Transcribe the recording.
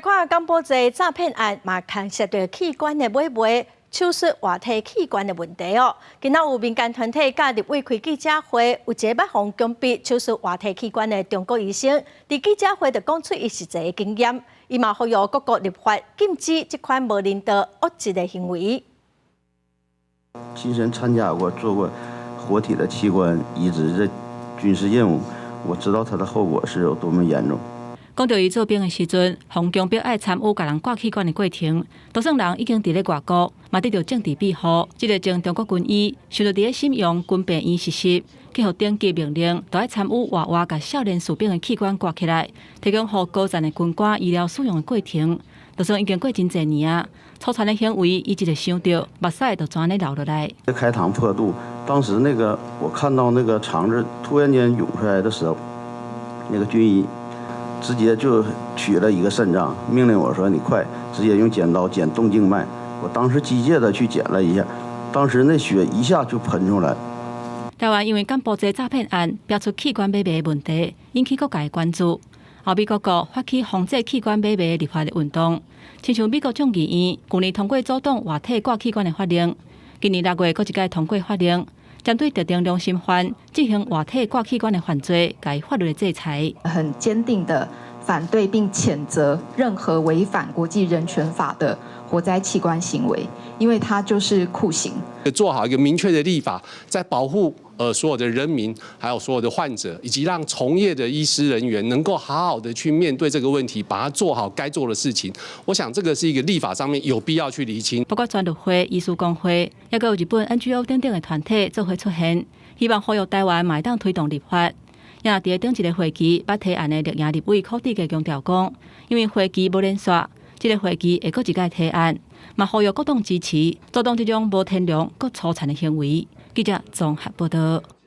看柬埔寨詐騙案嘛，牽涉著器官的買賣、手術活體器官的問題哦。今仔有民間團體佮立委開記者會，有一个捌予強迫手術活體器官的中國醫生，佇記者會就講出伊實際的經驗，伊嘛呼籲各國立法禁止這款無人道惡質的行為。親身參加過做過活體的器官移植的軍事任務，我知道它的後果是有多麼嚴重。講著伊做兵的時陣，予強迫愛參與共人割器官的過程，就算人已經佇咧外國，嘛得著政治庇護。這个前中國軍醫，想著佇咧瀋陽軍病院實習，去予頂級命令，著愛參與活活共少年士兵的器官割起來，提供予高層的軍官醫療使用的過程。就算已經過真濟年啊，粗殘的行為，伊一个想著，目屎就怎按呢流落來。開膛破肚，當時那個我看到那個腸子突然間湧出來的時候，那個軍醫直接就取了一個腎臟，命令我說：“你快，直接用剪刀剪動靜脈。”我當時機械的去剪了一下，當時那血一下就噴出來。台灣因為柬埔寨詐騙案，爆出器官買賣的問題，引起各界關注。歐美各國發起防制器官買賣立法的運動，親像美國眾議院舊年通過阻擋活體割器官的法令，今年6月閣一擺通過法令，針對特定良心犯進行活體割器官的犯罪，共法律的制裁。很堅定的反對並譴責任何違反國際人權法的活摘器官行為，因為它就是酷刑。做好一個明確的立法，在保護所有的人民，還有所有的患者，以及讓從業的醫師人員能夠好好的去面對這個問題，把它做好該做的事情。我想這個是一個立法上面有必要去釐清。包括專律會、醫師公會，抑閣有日本 NGO 等等的團體做伙出現，希望呼籲台灣嘛會當推動立法。也佇頂一个會期，捌提案的綠營立委柯志佳強調講，因為會期無連續，這个會期會閣一擺提案，嘛呼籲各黨支持，阻擋這種無天良、閣粗殘的行為。記者綜合報導。